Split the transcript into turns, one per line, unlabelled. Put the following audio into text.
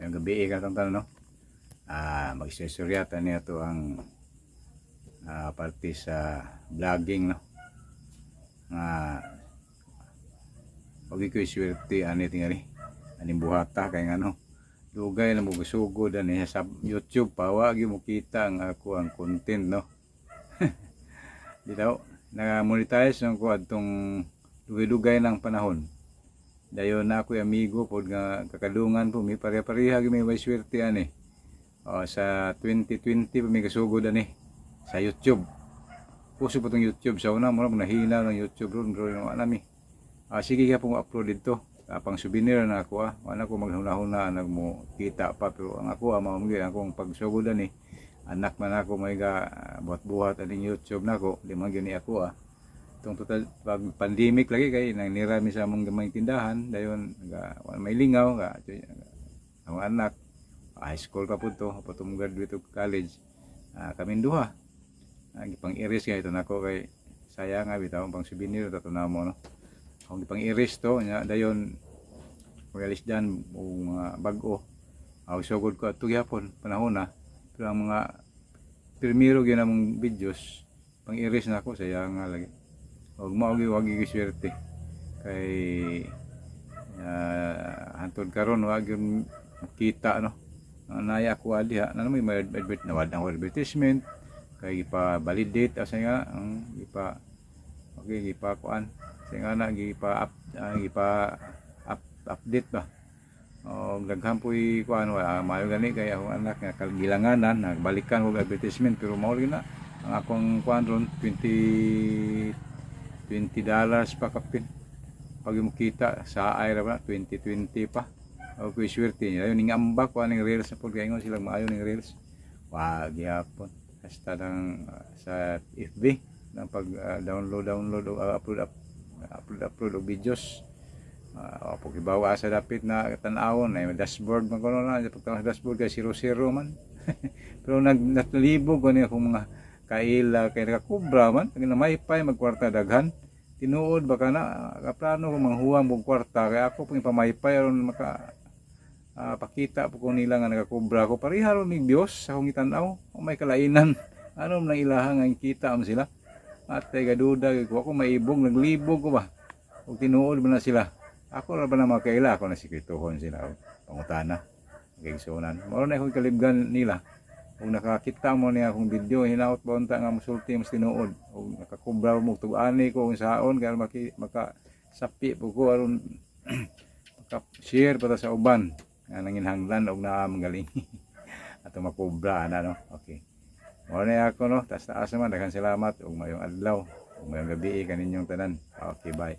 Mayong gabi ka tanan, no? Magsistorya ta niya to ang parte sa vlogging, no? Nga wag ko swerte ani tingali aning buhata kay ngano dugay na mo gusugod ani sa YouTube pa, wa gyud mo kita ang ako ang content, no? Di daw na monetize nang ko adtong dugay-dugay ng panahon. Dayon na ako'y amigo pod nga kakadungan po mi, pareha-pareha gyud may way swerte ani. O, sa 2020 pa mi kasugod ani sa YouTube. Puso pa tong YouTube sa una, mura nahina ng YouTube ron, pero wala mi. Sige ka pong upload dito. Pang souvenir na ako ah. Wala ko maghuna-huna nag mo kita pa, pero ang ako mao gyud akong pagsugod ani. Anak man ako may ga buhat-buhat aning YouTube nako, di man gyud ni ako ah. Itong total pag pandemic lagi kay nang nira mi sa among gamay tindahan, dayon ga wala may lingaw ga ang anak high school pa pud to, pa tong graduate og college. Kaming duha. Gipang iris kay ito nako kay sayang nga bitaw, pang souvenir ta to namo, no. Akong gipang iris to nya, dayon magalis dan og mga bag-o. Aw, sugod ko adto gyapon panahon na, pero ang mga primero gyud namong videos pang iris na ako, sayang nga lagi. Og mao gyud, wag gyud swerte kay hantod karon wa gyud makita, no? Ang naya ako diha na may advert na wala ang advertisement kay gipa validate asa nga ang gipa, okay, gipa kuan sa nga na gipa up, gipa up, update ba o daghan po'y kuan. Wa maayo gani kay akong anak nga kagilanganan nagbalikan og advertisement, pero mao lagi na ang akong kuan ron, 20 $20 pa kapin pag mo kita sa ay ra ba 2020 pa. O kuy swerte niya ayon ning ambak ko aning reels na pud kay ingon silang maayo ning reels, wa gyapon hasta nang sa FB nang pag download download o upload up, upload upload og videos. Uh, pag ibawa sa dapit na tan-awon ay dashboard man kuno na, pag sa dashboard kay 00 man, pero nag natlibog ko niya akong mga kaila kay nakakubra man kay namaypay magkwarta daghan. Tinuod baka na kaplano ko manghuwang og kwarta kay ako pong ipamaypay aron maka pakita po ko nila nga nakakubra ko. Pareha ron ni Dios sa akong gitan-aw o may kalainan, ano man ang ilaha nga kita man sila at ay gaduda ko ako maibog naglibog ko ba og tinuod man na sila. Ako ra ba na makaila ako na sikretohon sila og pangutana kay mao na akong kalibgan nila. Ug nakakita mo niya akong video, hinaot ba unta nga musulti mas tinuod ug nakakubra mo tug-ani ko kung saon kay maki maka sapi po ko aron maka share pa ta sa uban nga nanginhanglan og naa magaling ato makubra ana, no? Okay, mao na ako, no? Taas taas naman, daghang salamat ug mayong adlaw ug mayong gabi kaninyong tanan. Okay, bye.